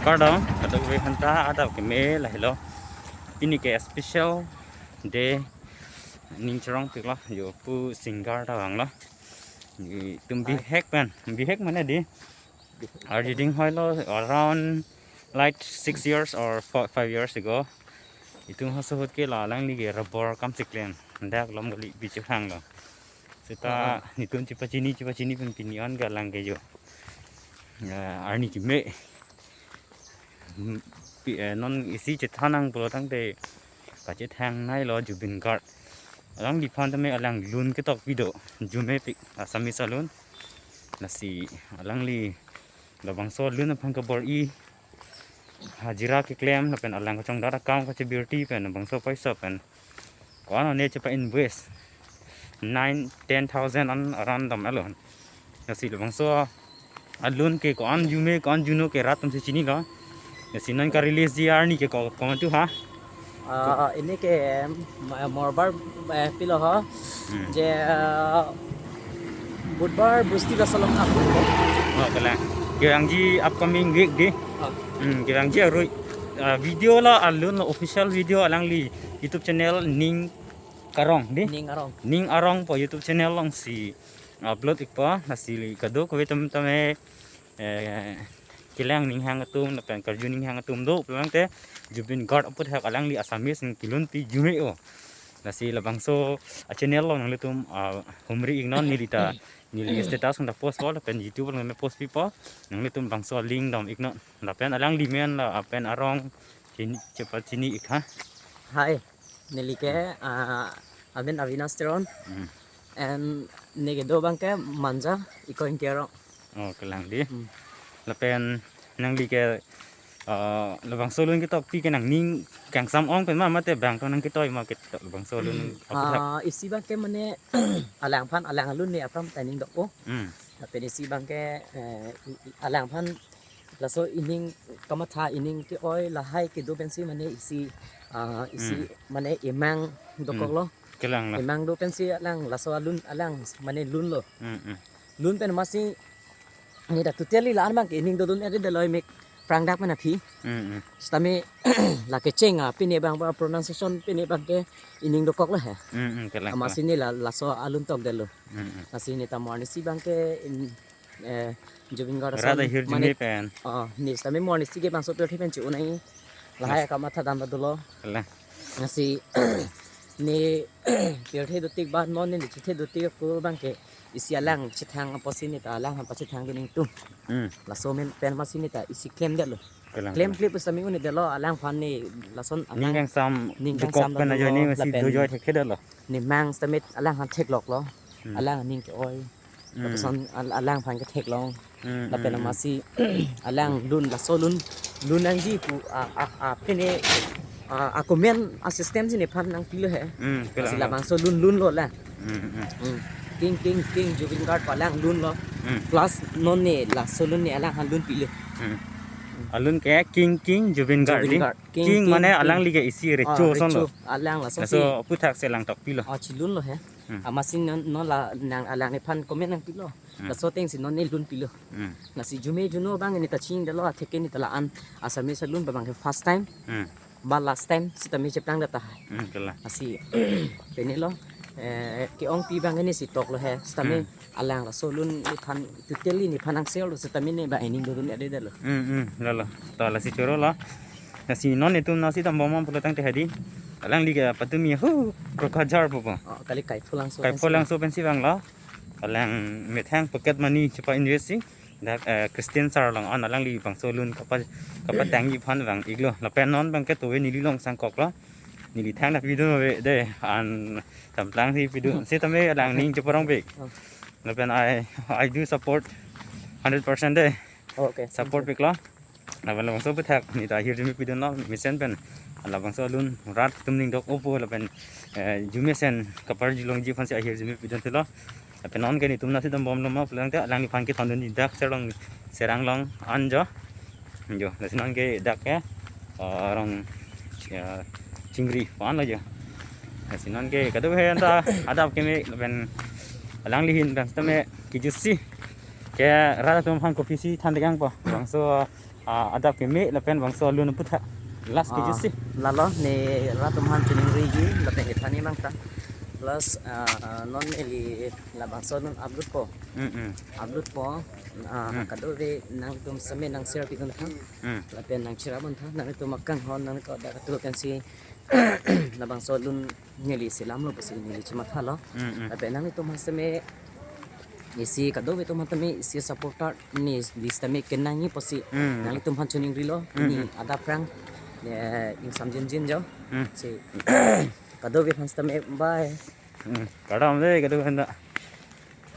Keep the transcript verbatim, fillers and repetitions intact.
Kardom, kadokave aphanta adap keme lahelo. Pini ke special day, ning chorong piklo, jo pu singer ta vanglo. Itum bihek pen, bihek mane di. Arjuding hoilo around like six years or fo-, five years ago. Itum haso ahut ke la alangli ke rubber kam chiklem. Dak lom kali bichuk hanglo. Seta Ah. nitum chepachini, chepachini pen pini an ke alang ke jo. Eh, arni keme. Hmm, pi-, eh, non isi chethan nang pulo tangte kachethang nailo Zubeen Garg. Alangliphan tame alang lun ketok pido. Jumepik Assamese alun. Lasi alangli labangso alun aphan kabor-i, hajira keklem lapen alang kachongdat akam kachebirti pen labangso paisa pen ko-an one chepa-invest nine, ten thousand an aran damlo. Lasi labangso alun ke ko-an jume, ko-an juno ke rat atum si chinilo. Lasi non ka-release ji arni ke ko, komantu ha? Ah, ini ke, em, Morbar, eh, pilo ho. Hmm. Je, eh, Budbar, Busti Basalom aku. Oh, kalang. Kevangji upcoming week di. Oh. Hmm, kevangji arui, ah, video la alun official video alangli YouTube channel Ning Arong di. Ning Arong. Ning Arong pu YouTube channel alongsi upload ikpo, lasi kadokave atum tame, eh, kelang ninghang atum lapen karju ninghang atum do pulo tangte Zubeen Garg aputhak alangli Assamese kelun pi jume-o. Lasi labangso a-channel along nanglitum, ah, humri iknon, neli ta, neli status nang ta post po lapen YouTube along me post pipo, nanglitum bangso link dam iknon. Lapen alangli men lapen arong chini, chepachini ik ha. Hai, neli ke, ah, amen Avinash Teron. Hmm. And ne kedo abang ke Manja, Iko Ingti arong. Oh, kalang di. Hmm. Lapen nangli ke, ah, labangso alun ketok pi ke nangning kangsam ong pen ma mate bang to nang ketoi ma ketok labangso alun aputhak? Ah, isi abang ke mane alangphan alang alun ne apram ta ning dok-o. Hmm. Lapen isi abang ke, eh, alangphan laso ining kamatha ining ke-oi lahai kedo pensi mane isi, ah, isi Hmm. mane emang dokok Hmm. lo. Kalang lo. Emang do pensi alang laso alun alang mane lunlo. Hmm, hmm. Lun pen amatsi ne ta totally la-an abang ke ining dodun ere de loi mek prangdak pen aphi. Hmm, hmm. Sitame la kecheng a pine abang ba pronunciation pine abang ke ining dokok lo he. Hmm, hmm, kalang, Amatsi kalang. ne la laso alun tokdetlo. Hmm, hmm. Lasi ne ta mo arnisi abang ke in, eh, Zubeen Garg Rat ason ahirjume mane pen. Oh, ne sitame mo arnisi ke bangso pirthe pen che-unai. Lahai Yes. kamatha dam ta dolo. Kalang. Lasi ne pirthe dotik ba non ne chethe dotik ako abang ke isi alang chethang apotsi ne ta alang aphan pachethang dun ingtung. Hmm. Laso men pen amatsi ne ta isi klemdetlo. Kalang, Klem kalang. klip sitame un-edetlo alangphan ne lason Ning alang kangsam ning dokok kangsam pen dolo ajoine masi lapen dojoi thekthedetlo. Ne mang sitame alangphan thekloklo. Hmm. Alang aning ke-oi. Hmm. Lapuson al-, alangphan ketheklong. Hmm, Lapen hmm, hmm. amatsi alang lun laso lun, lun nangji pu a, a, a, pine, a, a comment a system si nephan nangpilo he. Hmm, Lasi kalang. labangso lun lunlo la. Hmm, hmm, hmm. Hmm. King, King, King Zubeen Garg pu alang lunlo. Hmm. Plus non ne laso lun ne alangphan lun pilo. Hmm. Alun ke King, King Zubeen Garg Zubeen di. Garg. King, King King, mane King. alangli ke isi Ah, recho ason lo. recho. Alang lason Laso si. aputhak si alang tokpilo. Ah, chilunlo he. Hmm. Amatsi non, non la nang alang nephan comment nangpilo. Hmm. Laso atengsi non ne lun pilo. Hmm. Lasi jume juno abang ne ta chingdetlo atheke ne ta la-an Assamese alun ba abang ke first time. Hmm. Ba last time sitame cheplang data hai. Hmm, kalang. Lasi pine lo, eh, ke-ong pi abang ne si toklo he. Sitame Hmm. alang laso lun nephan totally nephan angsel lo sitame ne ba ining dodun ere detlo. Hmm, hmm, lalo. To lasi chorolo. Lasi non itum nasi dambom pulo tangte hadi. Alangli ke patumi hu Kokrajhar pupo. Oh, kali Kaipholangso Kaipholangso pensi vanglo. Alang methang pocket money chepa-invest si. Dak, eh, Christian Sar along an alangli bangso lun kapa, kapatangji aphan vang iklo. Lapen non abang ke tove neli long sangkoklo. Neli thang dak video ave de an samplang si video. Sitame alang ning cheparong pik. Oh. Lapen I, I do support hundred percent de. Okay. Support piklo. Lapen labangso aputhak ne ta ahirjume pidunlo mesen pen. Labangso alun rat atum ning dok-o pu lapen, eh, jumesen kaparjulongji aphansi ahirjume pidun thilo. Lapen non ke netum nasi dambomlo ma pulo tangte alangliphan kethondunji dak Serang, Serang along an jo. Jo, lasi non ke dak ke, eh, arong, eh, chingri pu-an lo jo. Lasi non ke kadokave aphanta adap keme lapen alangli ahin pen sitame kijutsi ke rat atum aphan kopisi than tekangpo. Bangso Ah, adap keme lapen bangso alun aphuthak. Last ke Ah, juicy. Lalo ne rat atum aphan choningri ji lapen ithani mang ta. Plus, ah, non neli labangso alun upload po. Mm, mm. Upload po. Ah, Mm. Kadokave nangtum seme nang share pidun tha. Mm. Lapen nang chira pon tha. Nangtum akanghon nang ko dak tu kan si labangso alun neli selamlo pusi neli chimathalo. Mm, mm. Lapen nangtum aphan seme isi kadokave atum aphan tame isi supporter ni list tame kenangji pusi Mm. Nangtum aphan choningrilo. Mm, ni mm. Adap prang, eh, ingsam jinjin jo. Mm. Si kadokave aphan tame bye. Mm. Kardom dei kadokave aphan ta.